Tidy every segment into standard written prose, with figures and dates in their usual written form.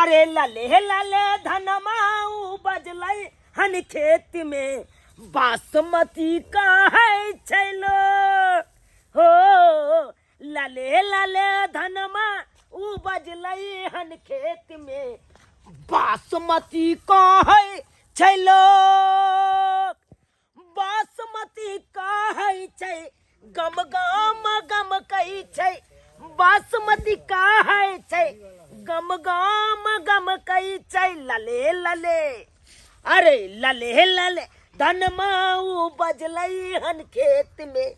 अरे लले लले धनमा बजलै हन खेत में बासमती कहै छै लो हो। लले लले धनमा बजलै हन खेत में बासमती कहै छै लोक। बासमती कहै छै गम गम गम कहै छै। बासमती कहै छै गम गम गम कहै छै। लले लले अरे लले लले धनमा बजलै हन खेत में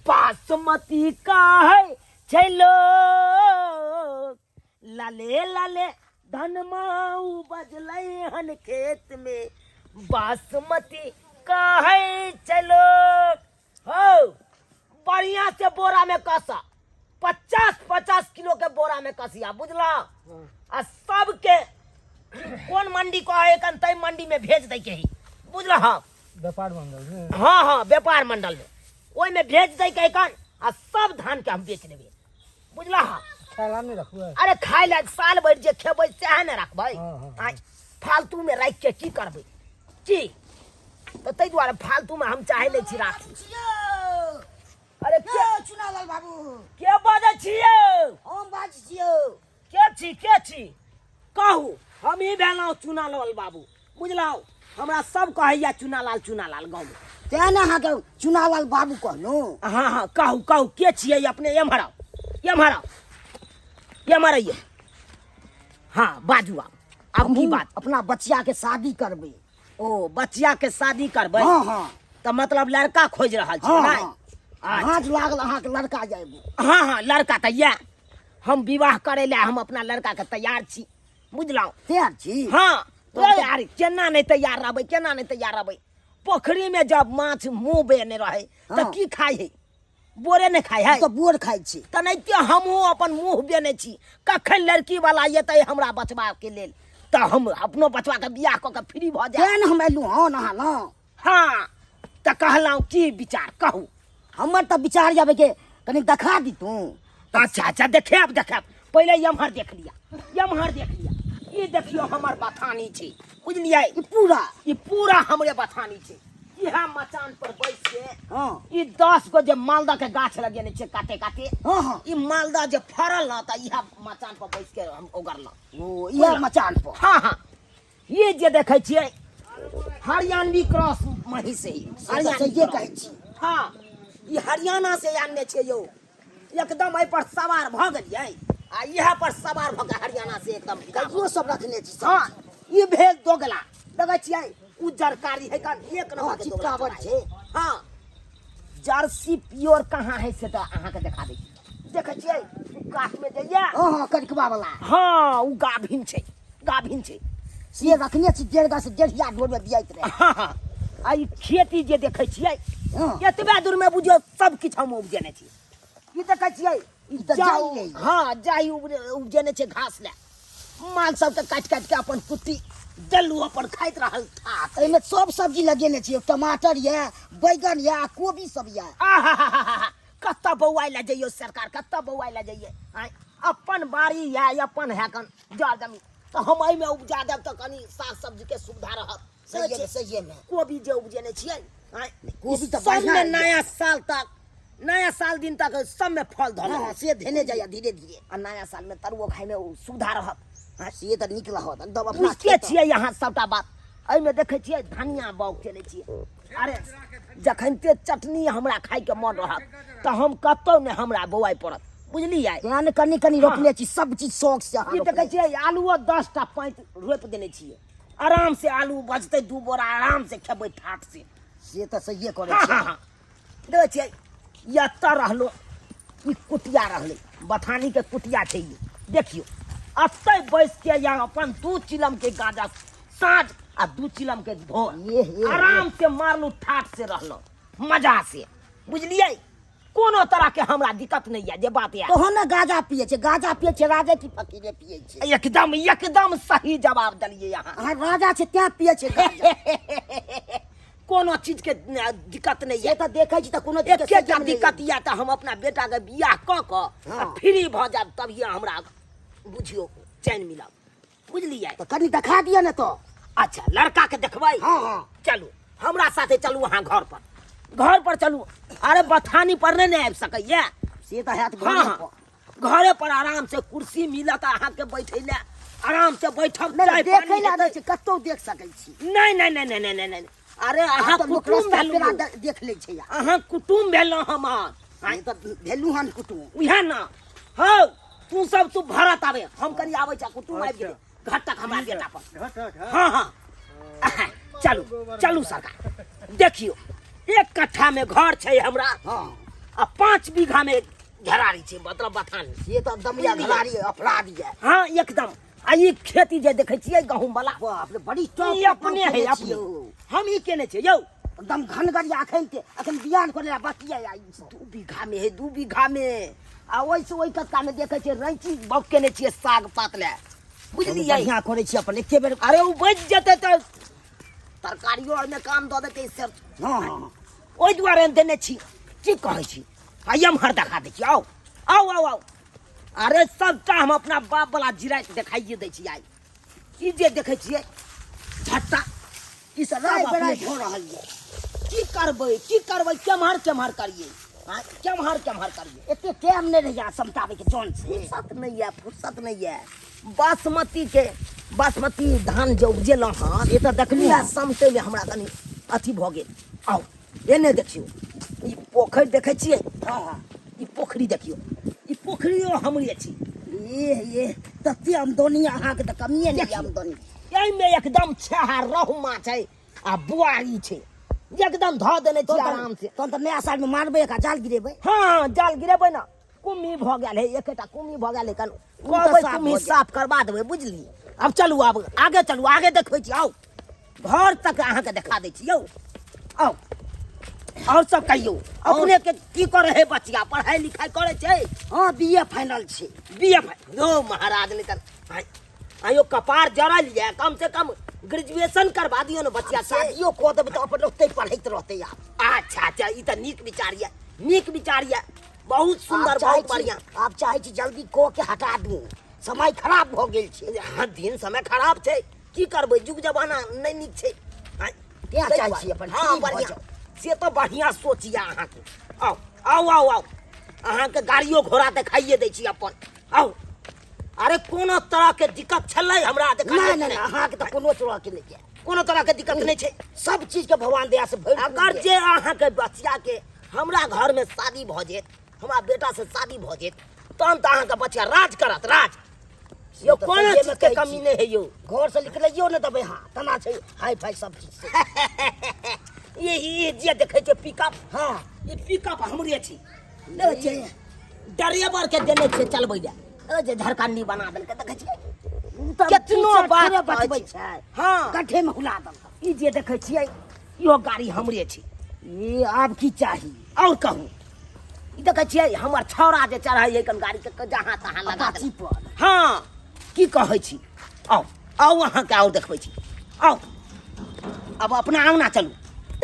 बासमती कहै छै लोक। लले लले धनमा बजलै हन खेत में बासमती कहै छै लोक। हो बढ़िया से बोरा में कसा 50-50 किलो के बोरा में कसिया बुझला। आ सबके कोन मंडी कहै कन तै मंडी में भेज दै के ही बुझला। हाँ व्यापार मंडल में। हाँ हाँ व्यापार मंडल में ओहि में भेज दै के कन आ सब धान के हम बेच लेबै बुझला। हाँ खाय ला नहीं रखबै। अरे खाय ला साल भरि जे खेबै सएह ने रखबै। हाँ, हाँ, आँय, फालतू में राखि के की करबै की? तऽ ताहि दुआरे फालतू में हम चाहे नहि छी राखी। अरे के चुनालाल बाबू के बाजै छियै? हम बाजै छियौ। के छी के छी कहू? हम ही भेलहुँ चुनालाल बाबू बुझलहुँ। हमरा सब कहैया चुनालाल चुनालाल गाँव में। तें ने अहाँके चुनालाल बाबू कहलहुँ। हाँ हाँ कहू कहू के छियै अपने? एम्हर आउ एम्हर आउ एम्हर आइए। हाँ बाजू आब आब की बात? अपना बचिया के शादी करबै। ओ बचिया के शादी करबै? हाँ हाँ। तऽ मतलब लड़का खोजि रहल छी हाँ, नहि? हाँ। अच्छा। भाँज लागल अहाँके लड़का जायब। हाँ हाँ लड़का तऽ यऽ हम विवाह करै लए हम अपना लड़का के तैयार छी बुझलहुँ। तैयार छी? हाँ तैयार केना नहि तैयार रहबै केना नहि तैयार रहबै? पोखरी में जब माछ मुँह बेने रहै तऽ हाँ। की खाइ है? बोरे नहि खाइ है। तऽ बोर खाइ छी। तेनाहिते हमहूँ अपन मुँह बेने छी कखन लड़की वाला एतै हमरा बचबा के लेल तऽ हम अपनो बचबा के बियाह कऽ के फ्री भऽ जायब। तें ने हम एलहुँ हन अहाँ लग। हाँ तऽ कहलहुँ की विचार कहू? हमर तऽ विचार यऽ के कनि देखा दितहुँ। अच्छा अच्छा देखायब देखायब पहिले एम्हर देख लिअ एम्हर देख लिअ। ई देखियौ हमर बथानी छै बुझलियै। ई पूरा ई पूरा हमरे बथानी छै। इएह मचान पर बैस के हाँ ई 10 गो जे मालदह के गाछ लगेने छै काते काते। हाँ हाँ ई मालदह जे फड़ल न तऽ इएह मचान पर बैस के हम ओगरलहुँ। ओ इएह मचान पर। हाँ हाँ ये जे देखै छियै हरियाणवी क्रॉस महींस है। हरियाणवी सहिए कहै छी। हाँ ई हरियाणा से आनने छियै यौ। एकदम एहि पर सवार भऽ गेलियै आ इएह पर सवार भऽ के हरियाणा से एकदम विदा भऽ गाइयो सब रखने छी। हाँ ई भेल दोगला देखै छियै उज्जर कारी है कन एक नंबर के दोगला चितकाबर छै। हाँ जर्सी प्योर कहाँ है से तऽ अहाँके देखा दै छी। देखै छियै उ कात में जइया। हाँ हाँ करिकबा वाला। हाँ उ गाभिन छै गाभिन छै से रखने छी 1.5 गाछ 1.5 ढोर में दियाइत रहे। हाँ हाँ आ ई खेती जे देखै छियै हाँ। एतबे दूर में बुझियौ सब किछु हम उपजेने छी। ई देखै छियै ई ई तऽ जाउ जाइ रहै। हाँ जाई उपजेने छै घास लए। माल सबके काटि काटि के अपन कुट्टी देलू अपन खाइत रहल ठाक। एहिमे सब सब्जी लगेने छियै टमाटर यऽ बैगन यऽ आ कोबी सब यऽ। आहाहाहा कतऽ बौआइ लए जइयौ सरकार कतऽ बौआइ लए जइयै? आँय अपन बाड़ी यऽ अपन है कन जर जमीन तऽ हम एहिमे उपजा देब तऽ कनि साग सब्जीके सुविधा रहत। सहिए में, सहिए में। कोबी जे उपजेने छियै आँय, कोबी तऽ सबमे बढ़िआँ यऽ। नया साल तक नया साल दिन तक सबमे फल धऽ हाँ, से धेने जाइए धीरे धीरे। आ नया साल में तरुओ खाइमे ओ सुविधा रहत। हाँ, से तऽ नीक रहत एकदम अपना बुझिते खेत। छियै अहाँ सबटा बात। एहिमे देखै छियै धनिया बाउग केने छियै। अरे जखनते चटनी हमरा खाइके मन रहत तऽ हम कतौ नहि हमरा बौआइ पड़त बुझलियै। तें ने कनि कनि रोपने छी सब चीज शौक से अहाँ ई देखै रोपने छियै आलुओ 10टा पाँति रोपि देने छियै आराम से आलू बचतै 2 बोरा आराम से खेबै ठाट से। से तऽ सहिए करै हाँ, छियै। हाँ, हाँ। देखै छियै एतऽ रहलो ई कुटिया रहलै बथानी के कुटिया छै ई। देखियौ एतै बैस के या अपन 2 चिलम के गांजा साँझ आ 2 चिलम के भोर ये, ये, ये। आराम से मारलू ठाट से रहलहुँ मजा से बुझलियै। कोनो तरह के हमरा दिक्कत नहीं है जे बात है। तोहन ने गांजा पिए छै गांजा पिए छै राजा की फकीरे पिए छै। एकदम एकदम सही जवाब देलियै अहाँ। अहाँ राजा छै तें पिए छै गांजा। कोनो चीज के दिक्कत नहीं है। से तऽ देखै छी तऽ कोनो चीज के एकेटा संयम नहि दिक्कत है। यऽ तऽ हम अपना बेटा के बियाह कऽ कऽ हाँ। आ फ्री भऽ जायब तभिए हमरा बुझियौ चैन मिलत। बुझलियै तऽ कनि देखा दिअ ने तऽ। अच्छा, लड़का के देखबै? हँ हँ। चलू, हमरा साथे चलू अहाँ घर पर, घर पर चलू। अरे बथानी पर नहि ने आबि सकैया। से तऽ हैत। हँ घरे हँ पर। घरे पर आराम से कुर्सी मिलत अहाँके बैठै लए, आराम से बैठब। नहि चाय देखै पानी लए हेतै। नहि छै, कतहु देख सकै छी। नहि नहि नहि नहि नहि नहि, अरे अहाँ आब तऽ लोक कुटुम्ब रास्ता भेलहुँ। पेरा देख लै छै आब। अहाँ कुटुम्ब भेलहुँ हमर। से तऽ भेलहुँ हन कुटुम्ब। उएह ने हौ, तू सब तू भरत आबे, हम कनि आबै छी, कुटुम्ब आबि गेलै। घटक हमरा बेटा पर। घटक? हँ हँ, चलू चलू सरकार। देखियौ, 1 कट्ठा में घर छै हमरा। हँ। आ 5 बीघा में घेरारी छै, मतलब बथान। से तऽ एकदम यऽ घरारी अपराध यऽ। हँ एकदम। आ ई खेती जे देखै छियै गहूँम वाला, बाप रे, बड़ी टॉप ई अपने है, अपने हम ई केने छियै यौ। एकदम घनगर यऽ। अखन के अखन बियान करे ला बाकी यऽ ई सब। 2 बीघा में है, 2 बीघा में। आ ओहिसँ ओहि कतका में देखै छियै रैंची बाउग केने छियै साग पात लए, बुझलियै? बढ़िआँ करै छी अपन एके बेर। अरे ओ बचि जेतै तऽ तरकारियो आरमे काम दऽ देतै से। हँ हँ। ओहि दुआरे हम देने छी। की कहै छी, आ एम्हर देखा दै छी। आउ आउ आउ आउ। अरे सबटा हम अपना बाप वाला जिराइत देखाइए दै छी आइ। ई जे देखै छियै झट्टा, ई सब राय अपने बराय भऽ रहल यऽ। की करबै, की करबै, केम्हर केम्हर करियै? आँय, केम्हर केम्हर करियै? एते टाइम नहि रहैया समटाबैके जन से। फुर्सत नहि यऽ, फुर्सत नहि यऽ। बासमती के, बासमती धान जे उपजेलहुँ हँ से तऽ देखलहुँ। पूरा समटैमे हमरा कनि अथी भऽ गेल। आउ, एने देखियौ, ई पोखरि देखै छियै? हँ हँ। ई पोखरि देखियौ, ई पोखरियो हमरे छी। एह एह, तते आमदनी अहाँके तऽ कमिए नहि देखियौ। आमदनी। एहिमे एकदम छेहा रहु माछ है आ बुआरी छै, एकदम धऽ देने छी आराम से। तहन तऽ नया सालमे मारबै एकरा, जाल गिरेबै। हँ, जाल गिरेबै ने। कुम्ही भऽ गेल है, एकेटा कुम्ही भऽ गेल है कन। ओ तऽ कहबै साफ कुम्ही भऽ जायत। साफ करबा देबै, बुझलियै? आब चलू, आब आगे चलू, आगे देखबै छी। आउ, घर तक अहाँके देखा दै छी यौ। आउ, आओर सब कहियौ, अपने के की करै है बचिया? पढ़ाई लिखाई करै छै? हँ, बी ए फाइनल छै। बी ए यौ महाराज, नहि तऽ आयो कपार जरल यऽ, कम से कम ग्रेजुएशन करबा दियौ ने बचिया से। शादियो कऽ देबै तऽ अपन ओतहि पढ़ैत रहतै आब। अच्छा अच्छा, ई तऽ नीक विचार यऽ, नीक विचार यऽ, बहुत सुंदर। आब चाहै बहुत छी- बढ़िया। आब चाहै छी जल्दी कऽ के हटा दू, समय खराब भऽ गेल छै। हाँ, दिन समय खराब छै, की करबै, युग जमाना नहि नीक छै। आँय, तें ताहि चाहै दुआरे। छी अपन हँ free भऽ बढ़िया जाउ। से तऽ बढ़िया सोच यऽ अहाँके। आउ आउ आउ आउ, अहाँके गाड़ियो घोड़ा देखाइए दै छी अपन। आउ, अरे कोनो तरह के दिक्कत छलै हमरा देखा? नहि नहि नहि, अहाँके तऽ कोनो तरह के नहि यऽ। कोनो तरह के दिक्कत नहि छै? सब चीज के भगवान दया से भरि अगर जे अहाँके बचिया के हमरा घर में शादी भऽ जेत, हमरा बेटा से शादी भऽ जेत, तहन तऽ अहाँके बचिया राज करत, राज यौ। तऽ कोनो सहिएमे चीज के कहै कमी छी। नहि है यौ। घर से निकलैयो नहि देबै। हाँ, तना छै हाई फाई सब चीज से। ई जे देखै छै पिकअप? हँ। ई पिकअप हमरे छी। देखै छियै, ड्राइवर के देने छियै चलबै लए। ओ जे झरकंडी बना देलकै, देखै छियै? ओ तऽ केतनो टीचर बात थोड़े कहै बचबै छै। छै। हँ। गड्ढे में हुला देलक। ई जे देखै छियै, इहो गाड़ी हमरे छी। ई आब की चाही? और कहू, ई देखै छियै हमर छौड़ा जे चढ़ै है कन गाड़ी के जहाँ तहाँ लगा अपाची देलक। पर। हँ, की कहै छी? आउ आउ, अहाँके आओर देखबै छी। आउ, आब अपना अङ्गना चलू।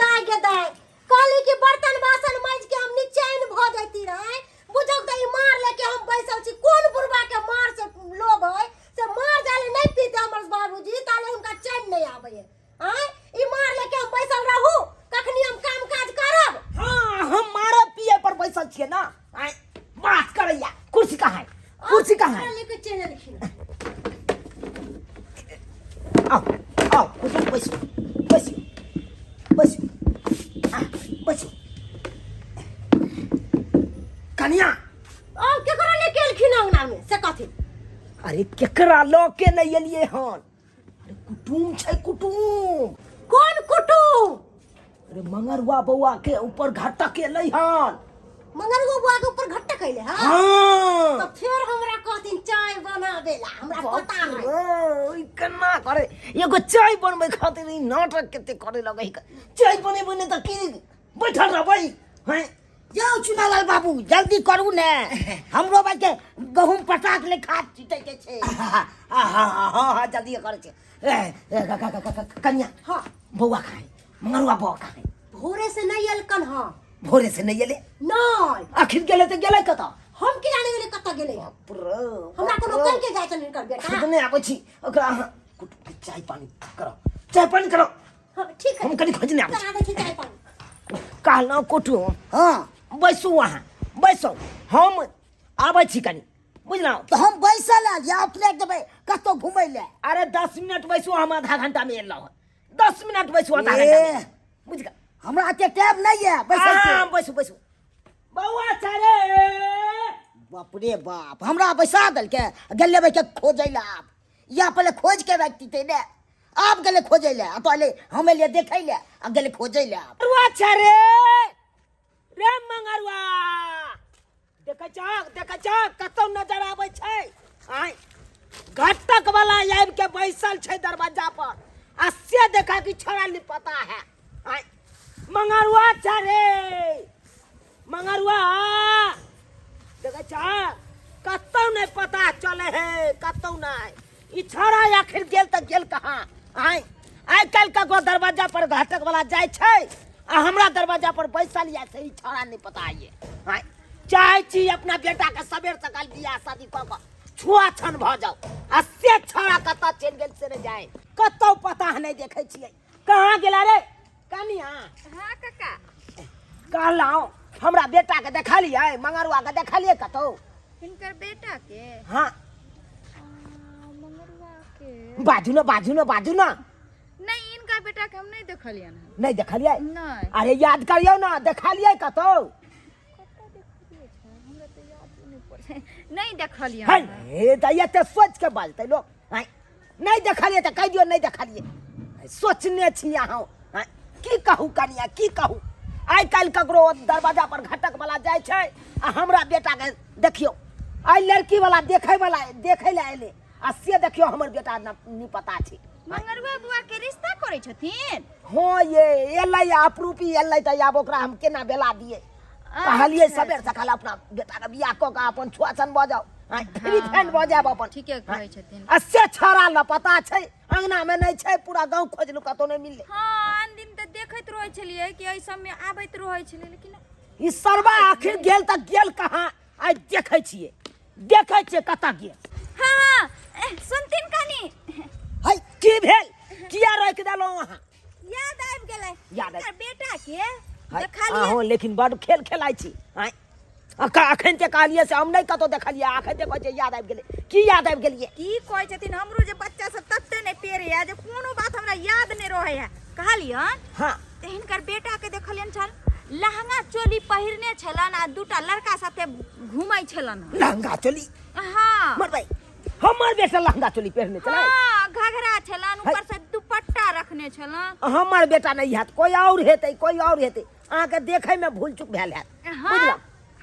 दाय गे दाय, कहली कि बर्तन बासन माजि के हम निचैन भऽ जैती रहे, बुझौ तऽ ई मार लेके हम बैसल छी। कोन बुढ़बा के मार से लोभ है से मार जाले नहीं पीते हमर बाबूजी ताले हुनका चैन नहीं आबै है। आँय, ई मार लेके हम बैसल रहू, कखनी हम काम काज करब? हाँ, हम मारब पिए पर बैसल छियै ना। आँय, बात करैया। कुर्सी कहाँ है? कुर्सी कहाँ है? लेके चलि एलखिन। आओ आओ, कुर्सी, बैसू बैसू बैसू, आ बैसू कनिया। और केकरो लेके एलखिन अंगना में से कथी? अरे केकरा लऽ के नहि एलियै हन, अरे कुटुम छै, कुटुम। कोन कुटुम? अरे मंगरुआ बौआ के ऊपर घटक एलै हन। मंगरुआ बौआ के ऊपर घटक एलै हन? हाँ। तो फिर हमरा कहथिन चाय बनाबे ला, हमरा पता है। ओ, ई केना करे? एगो चाय बनबै खातिर ई नाटक कते करे लगै है। चाय बनेबै नहि तऽ की बैठल रहबै हैं? जाउ चुनालाल बाबू, जल्दी करू ने, हमरो भाई के गहूम पटाक ले खाद छीटै के छै। हाँ हाँ हाँ हाँ, जल्दी करै छै। ए, ए, कनिया। हाँ। बौआ कहाँ है? मंगरुआ बौआ कहाँ है? भोरे से नहीं एलकन। हाँ। भोरे से नहीं एले? नहीं। आखिर गेले तऽ गेले कतऽ? हम की जाने गेलियै कतऽ गेलै बाप रे, हमरा कोनो बाप रे। कहि के जाइ छनि हिनकर बेटा खुद नहि आबै छी ओकरा अहाँ कुटुम के चाय पानी करो चाय पानी करो हाँ, ठीक है हम कनि खोजने आबै छी करा दै छी चाय पानी कहलहुँ कुटुम हँ बैसू अहाँ बैसू हम आबै छी कनि बुझलहुँ तऽ हम बैसल आयल या अपने देबै कतहु घुमै लए अरे 10 मिनट बैसू हम आधा घंटा में एलहुँ हँ 10 मिनट बैसू आधा ए। घंटा में। बुझ गेल हमरा एते टाइम नहि यऽ बैसल के। हाँ, बैसू बैसू बौआ चले बाप रे बाप हमरा बैसा देलकै गेल लेबै के खोजै लए आब या पहिले खोज के राखिते ने आब गेलै खोजै लए आ पहिले हम एलियै देखै लए आ गेलै खोजै लए आब मंगरुआ छै रे रे मंगरुआ देखै छहक देखै छहक कतौ नजर आबै छै आय घटक वाला आबि के बैसल छै दरवाजा पर आ से देखा कि छोड़ा नहीं पता है आय मंगरुआ छै रे मंगरुआ देखै छहक कतौ नहीं पता चले है कतौ नहीं ई छोड़ा आखिर गेल तऽ गेल कहाँ आय आइ काल्हि ककरो दरवाजा पर घटक वाला जाइ छै आ हमरा दरवाजा पर बैसल या से ई छोड़ा नहीं पता ये आय चाहै छी अपना बेटा के सबेर सकाल बियाह शादी कऽ कऽ छुआ छन भऽ जाउ आ से छोड़ा कतऽ चलि गेल से नहि जाय कतौ पता नहि देखै छियै कहाँ गेला रे कनिया हाँ काका कहलहुँ हमरा बेटा के देखलियै मंगरुआ के देखलियै कतौ हिनकर बेटा के हाँ मंगरुआ के बाजू ने बाजू ने बाजू ने नहीं इनका बेटा के हम नहीं देखलियन हन नहि देखलियै नहीं अरे याद करियौ ने देखलियै कतौ कतऽ देखलियै छै हमरा तऽ याद नहि पड़ै नहीं देखलियन है हन। हे तऽ एते सोच के बाजतै लोक हैं नहि देखलियै तऽ कहि दियौ नहि देखलियै सोचने छी अहाँ हैं की कहू कनिया की कहू आइ काल्हि ककरो दरवाजा पर घटक वाला जाइ छै आ हमरा बेटाके देखियौ आइ लड़की वाला देखै वाला देखै लए एलै आ से देखियौ हमर बेटा नहि पता छै मंगरुआ बुआ के रिश्ता करै छथिन हँ ये एलै अपरूपी एलै तऽ आब ओकरा हम केना बेला दियै कहलियै सबेर सकाल अपना बेटाके बियाह कऽ कऽ अपन छुआछन भऽ जाउ फ्री फैन भऽ जायब अपन ठीके कहै छथिन आ से छौड़ा लपता छै अंगना में नहीं छै पूरा गांव खोजलू कतौ नहीं मिलले हाँ आन दिन तऽ देखैत रहै छलियै कि एहि सबमे आबैत रहै छलै लेकिन ई सरवा आखिर गेल तऽ गेल कहाँ आइ देखै छियै देखै छियै कतऽ गेल हाँ हाँ सुनथिन कनी है की भेल किया रोकि देलहुँ अहाँ याद आबि गेलै याद आबि- हिनकर बेटा के है, देखलियै अहूँ लेकिन बड खेल खेलाइ छी आँय अखन ते कहलियै से हम नहि कतौ देखलियै अखन ते कहै छियै याद आबि गेलै की याद आबि गेलियै की कहै छथिन हमरो जे बच्चा सब तते नहि पेरे जे कोनो बात हमरा याद नहि रहै है कहलियन तऽ हिनकर बेटा के देखलियन छल लहंगा चोली पहिरने छलन आ दूटा लड़का साथे घूमै छलन लहंगा चोली हाँ मरबै हमर बेटा लहंगा चोली पहिरने छलै हाँ घघरा छलन ऊपर से दुपट्टा रखने छलन हमर बेटा नहि हैत कोई और हेतै कोई और हेतै अहाँके देखैमे भूल चूक भेल हैत हाँ बुझलहुँ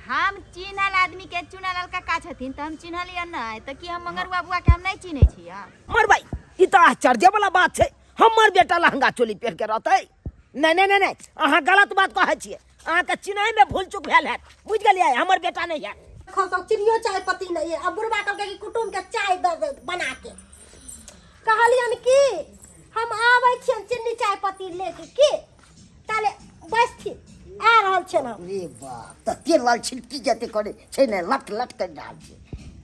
हम चिन्हल आदमी के चुनल काका छथिन तऽ हम चिन्हलियन नहि तऽ की हम मंगरुआ बुआ के हम नहि चिन्है छियै मरबै ई तऽ आश्चर्य वाला बात छै हमर बेटा लहंगा चोली पहिर के रहतै नहि नहि नहि नहि अहाँ गलत बात कहै छियै अहाँके चिन्हैमे भूल चूक भेल हैत बुझि गेलियै हमर बेटा नहि हैत खसक चिड़ियो चाय पत्ती नहीं है अब बुढ़बा कहलकै कि कुटुम के चाय दऽ दे बना के कहलियन कि हम आबै छियनि चिन्नी चाय पत्ती लेके की ताले बैसथिन आ रहल छियनि हम रे बाप तते लाल छिलकी जते करे छै ने लट लट कर रहल छै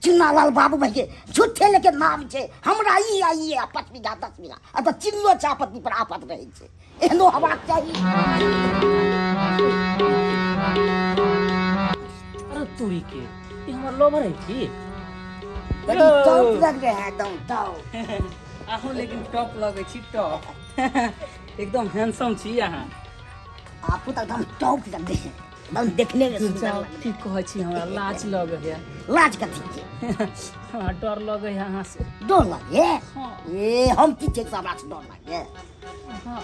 चुन्नालाल बाबू भाई के झूठे लेके नाम छै हमरा ई आ ई आ 5 बीघा 10 बीघा आ तऽ चिन्नो चापत्ती पर आफत रहै छै एहनो हेबाक चाही अरे तुरी के ई हमर लोभर है की बड़ी टॉप लग रहे हैं एकदम टॉप अहूँ लेकिन टॉप लगै छी टॉप एकदम हैंडसम छी अहाँ आपको तो एकदम टॉप लग रहे हैं एकदम देखने में सुंदर लग रहे की कहै छी हमरा लाज लगै है हैं लाज कथी के हमरा डर लगै है अहाँ से डर लगे हाँ। ए हम की छै से हमरा से डर लगे हाँ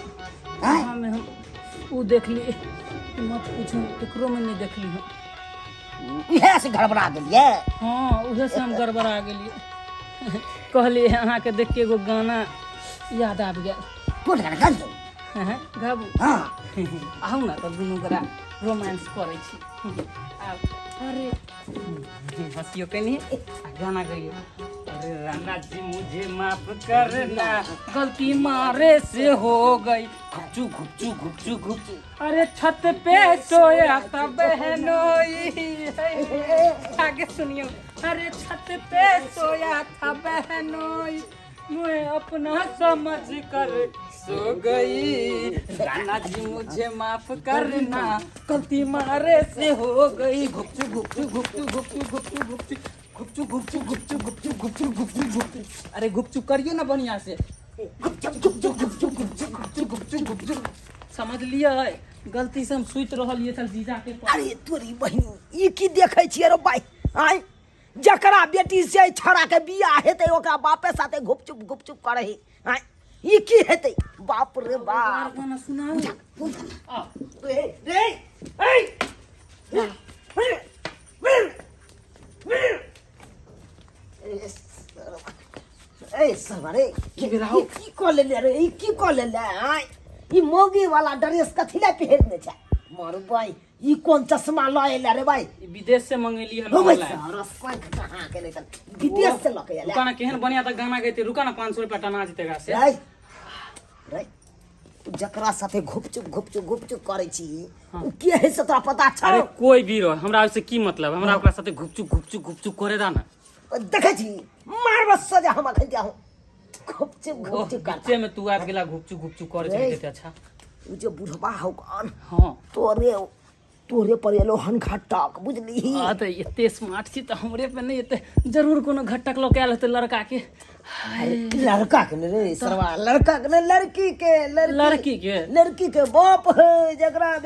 आँय? अहाँ में हम उ देखली मत पूछू केकरो में नहीं देखली हम इएह से गड़बड़ा गेलियै हाँ उहे से हम गड़बड़ा गेलियै कहलियै अहाँके देख के एगो गाना याद आबि गेल कोन गाना गाबि हैं, गाबू हाँ आउ ने तऽ दुनू गोरा रोमांस करै छी आब अरे हंसियो कनी आ गाना गइयो। अरे राणा जी मुझे माफ करना, गलती मारे से हो गई। घुपचू घुपचू घुपचू घुपचू। अरे छत पे सोया था बहनोई। आगे सुनियो। अरे छत पे सोया था बहनोई, मैं अपना समझ कर सो गई। राणा जी मुझे माफ करना, गलती मारे से हो गई। घुपचू घुपचू घुपचू घुपचू घुपचू घुपचू घुपचू घुपचू घुपचू घुपचू घुपचू घुपचू घुपचू। अरे घुपचू करियो ना बढ़िया से। घुपचू घुपचू घुपचू घुपचू घुपचू घुपचू घुपचू। समझ लियै, गलती से हम सुति रहलियै छल जीजा के पास। अरे तोरी बहिन, ई की देखै छियै रे भाई? आय जकरा बेटी से छड़ा के बियाह हेतै ओकरा बापे साथे घुपचुप घुपचुप करै है। आय ई की हेतै? बाप रे बाप। गाना सुनाउ। आ, रे रे ए ए सरवा रे, की भेल हौ? ई की कऽ लेले रे? ई की कऽ लेले? आय ई मौगी वाला ड्रेस कथी लए पहिरने छै? मरबै, ई कोन चश्मा लऽ एले रे भाई? ई विदेश से मंगेली हन हो भाई ऑनलाइन। सारा साँख कहाँ के नहीं विदेश से लऽ के एले। रुका ना, केहन बढ़िया तऽ गाना गैते। रुका ना, 500 रुपया टना जेतै एकरा से। रे रे, तू जकरा साथे घुपचुप घुपचुप घुपचुप करै छी उ के है से तोरा पता छौ? अरे कोई भी रह, हमरा ओइसे की मतलब? हमरा ओकरा साथे घुपचुप घुपचुप घुपचुप करे दा ना। देखै छी, मारब सजा हम अखन दिया हूँ। घुपचुप घुपचुप करता। बीचे में तू आबि गेला, घुपचुप घुपचुप करे रे। छली। अच्छा। उ जे बुढ़बा हौ कन, हाँ। तोरे तोरे पर एलो हन घटक, बुझली? आ तऽ एते स्मार्ट छी तऽ हमरे पे नहि एते, जरूर कोनो घटक लऽ के आयल हेतै लड़का के। अरे लड़का के ने रे सरवा, लड़का के ने, लड़की के। लड़की के? लड़की के बाप है। जकरा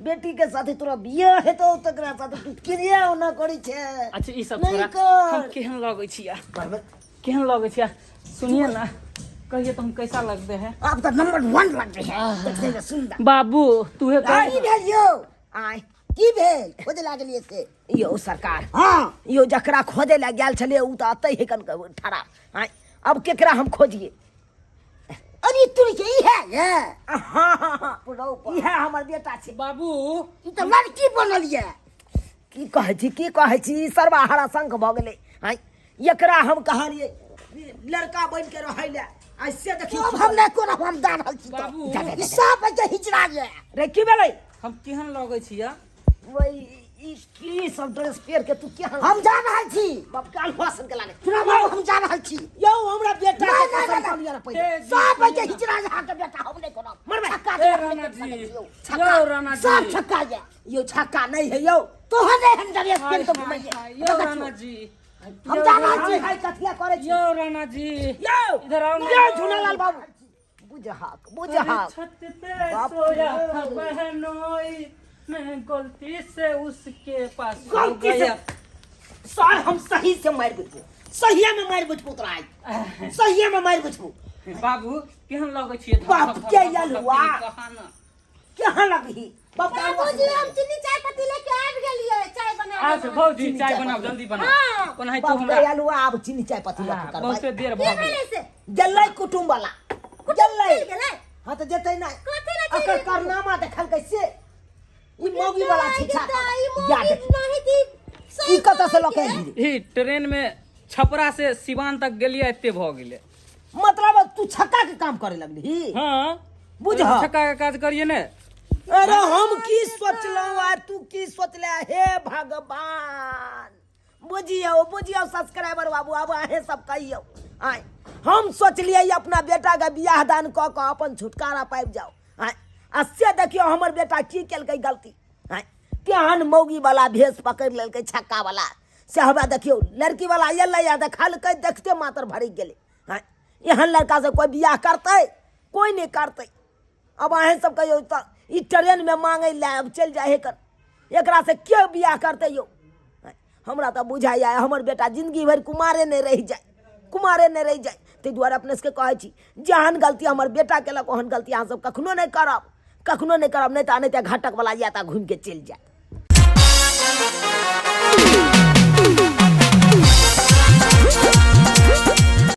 बेटी के साथे तोरा बियाह हेतौ तकरा साथे तू क्रिया ओना करै छै। अच्छा, ई सब नहि छोड़ा। कर। हम केहन लगै छी आ? बराबर। केहन लगै छी आ? सुनिए ना, कहिए तो हम कैसा लगते हैं? आब तऽ नंबर वन लगै है देखै मे सुन्दर। बाबू, तूहे कह। की भेल यौ? आय। की भेल, खोजे लागलियै से? यौ सरकार। हाँ। यौ, जकरा खोजे लए गेल छलियै उ तऽ अतै है कन ठड़ा। आय, अब केकरा हम खोजिए? अरे तुरी के ई है ये? हाँ हाँ हाँ, इएह हमर बेटा छै। बाबू। ई तऽ लड़की बनल ये। की कहै छी, की कहै छी, सरवा हरा शंख भऽ गेलै। आय, एकरा हम कहलियै लड़का बनि के रहै लए, आइ से देखियौ। अब हम नहि करब, हम जा रहल छी। बाबू। तऽ ई सब जे हिजड़ा ये। रे, की भेलै? हम केहन लगै छी या? वही ई की सब ड्रेस पहिर के तू केहन? हम जा रहल छी। बाप के अलुआ सन के लागे। सुना बाबू, हम जा रहल छी। यौ, हमरा बेटा नहि, के नहि, कसम नहि, कऽ लिअ ने पहिले। ए, जी, सब सुनिए जे ना। हिजड़ा ये अहाँके बेटा, हम नहि करब। मरबै। छक्का ए के हम राणा नहि जी, सकै छियौ। यौ राणा जी। सब छक्का ये। यौ, छक्का नहि है यौ। तोहर नहि हम ड्रेस हाय, पहिर के हाय, घुमैये। हाय, यौ राणा जी। हम जा रहल छी। हाय, कथिया करै छी? यौ राणा जी। यौ। इधर आओ ना। यौ झूनालाल बाबू, बुझहक बुझहक। छत पे बाप सोया रे। था बहनोई, मैं गलती से उसके पास हो गलती से गया। सर, हम सही से मारि बैठबो, सहिए में मारि बैठबो तोरा आइ, सहिए में मारि बैठबो। बाबू, केहन लगै छियै? बाप के यलुआ। कहा ना। केहन लगही बाप के अलुआ? बाबूजी, हम चीनी चाय पत्ती लेके आबि गेलियै, चाय बना अच्छा देबै। भौजी, चाय बनाओ, जल्दी बनाओ। हाँ। ओनाहितो बाप के हमरा अलुआ, आब चीनी चाय पत्ती लऽ के करबै। बहुते देर की भऽ गेल। भेलै से? गेलै कुटुम्ब वाला गेलै। चलि गेलै? हाँ तऽ जेतै नहि? कथी लए चलि एकर गेलै? कारनामा देखलकै से ई मौगी वाला छिछा ई या मौगी देख। नहीं थी। ई कतऽ से लऽ के एलही? ई ट्रेन में छपरा से सिवान तक गेलियै, एते भऽ गेलै। मतलब तू छक्का के काम करे लगली? हाँ। बुझ। छक्का के काज करिए ने। अरे हम की सोचलहुँ आ तू की सोचले, हे भगवान! बुझियौ बुझियौ सब्सक्राइबर बाबू, आब अहें सब कहियौ। आय, हम सोचलियै अपना बेटाके बियाह दान कऽ कऽ अपन छुटकारा पाबि जाउ। आय, आ से देखियौ हमर बेटा की केलकै गलती। आय, केहन मौगी वाला भेष पकड़ि लेलकै छक्का वाला। से हमरा देखियौ, लड़की वाला एलै आ देखलकै, देखते मात्र भड़कि गेलै। आय, एहन लड़का से कोइ बियाह करतै? कोइ नहि करतै। अब अहें सब कहियौ तऽ ई ट्रेनमे मांगै लए अब चलि जाइ है कर, एकरा से के बियाह करतै यौ? हमरा तऽ बुझाइए हमर बेटा जिंदगी भरि कुमारे नहि रहि जाय, कुमारे नहि रहि जाय। ताहि दुआरे अपने सबके कहै छी, जेहन गलती हमर बेटा केलक ओहन गलती अहाँ सब कखनो नहि करब, कखनो नहि करब। नहि तऽ घटक वाला जायत आ घुमिके चलि जायत।